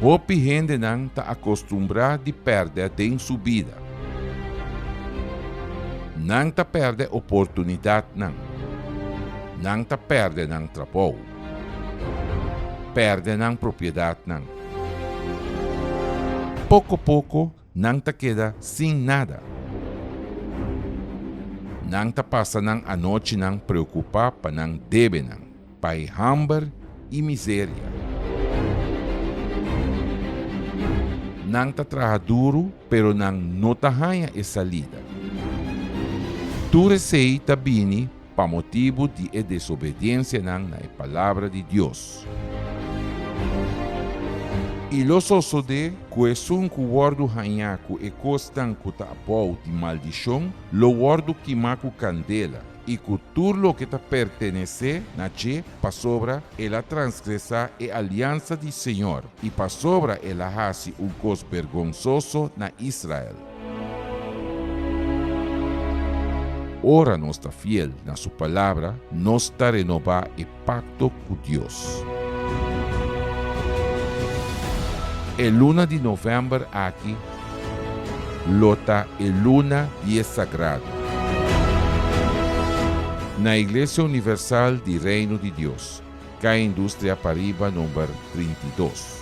Hopi hendenan ta akostumbrá di pèrdè den su bida. Nan ta pèrdè oportunidatnan. Nan ta pèrdè nan trabou. Pèrdè nan propiedatnan. Poko poko nan ta keda sin nada. Nan ta pasa nan anochinan preokupá pa nan debenan, pa e hamber i miseria. Nan ta traha duru, pero nan no ta haña e salida. Tur esei ta bini pa motibu di e desobediensianan na e palabra di Dios. I lo sosodé ku esun ku wòrdu hañá ku e kosnan ku ta abou di maldishon lo wòrdu kimá ku kandela, i ku tur loke ta pertenesé na dje, pasobra el a transgresá e aliansa di señor i pasobra el a hasi un kos bergonsoso na Israel. Ora nos ta fiel na su palabra, nos ta renobá e pakto ku Dios. E luna di novèmber aki lo ta e luna di e sagrado. Na Iglesia Universal di Reino di Dios, Kaya Industria Pariba number 32.